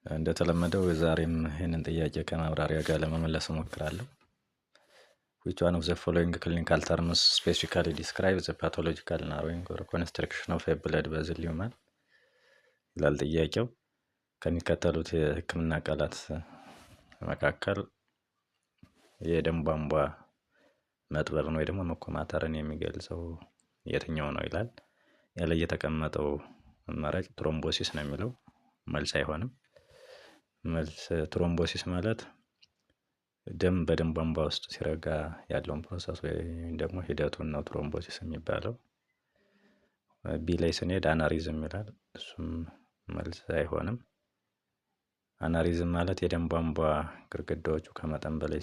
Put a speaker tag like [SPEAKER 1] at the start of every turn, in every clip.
[SPEAKER 1] እንደተለመደው ዛሬም ይህንን ጥያቄ ከማብራሪያ ጋር ለመመለስ እሞክራለሁ። Which one of the following clinical terms specifically describe the pathological narrowing or constriction of a blood vessel lumen ይላል ጥያቄው። ከሚከተሉት የሕክምና ቃላት መካከል የደም ቧንቧ መጥበብን ወይ ደግሞ መኮማተርን የሚገልጸው የትኛው ነው ይላል። A ላይ የተቀመጠው አማራጭ thrombosis ነው የሚለው፣ መልስ አይሆንም። መልስ thrombosis ማለት ደም በደም ቧንቧ ውስጥ ሲረጋ ያለውን process ወይም ደግሞ ሂደቱን ነው thrombosis የሚባለው። B ላይ ስንሄድ aneurysm ይላል፣ እሱም መልስ አይሆንም። Aneurysm ማለት የደም ቧንቧ ግድግዳዎቹ ከመጠን በላይ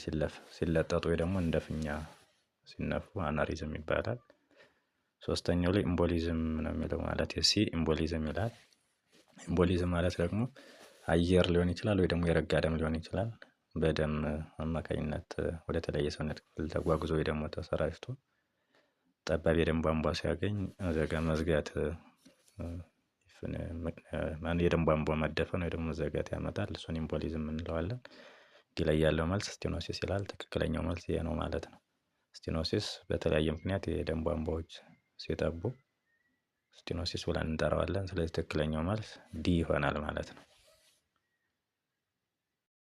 [SPEAKER 1] ሲለጠጡ ወይ ደግሞ እንደ ፊኛ ሲነፉ aneurysm ይባላል። ሶስተኛው ላይ embolism ነው የሚለው፣ ማለት የ C embolism ይላል። Embolism ማለት ደግሞ አየር ሊሆን ይችላል ወይ ደግሞ የረጋ ደም ሊሆን ይችላል። በደም አማካኝነት ወደ ተለያየ ሰውነት ክፍል ተጓጉዞ ወይ ደግሞ ተሰራጭቶ ጠባብ የደም ቧንቧ ሲያገኝ እዚያ ጋር መዝጋት፣ የደም ቧንቧ መደፈን ወይ ደግሞ መዘጋት ያመጣል። እሱን embolism እንለዋለን። D ላይ ያለው መልስ stenosis ይላል። ትክክለኛው መልስ ይሄ ነው ማለት ነው። Stenosis በተለያየ ምክንያት የደም ቧንቧዎች ሲጠቡ stenosis ብለን እንጠራዋለን። ስለዚህ ትክክለኛው መልስ D ይሆናል ማለት ነው።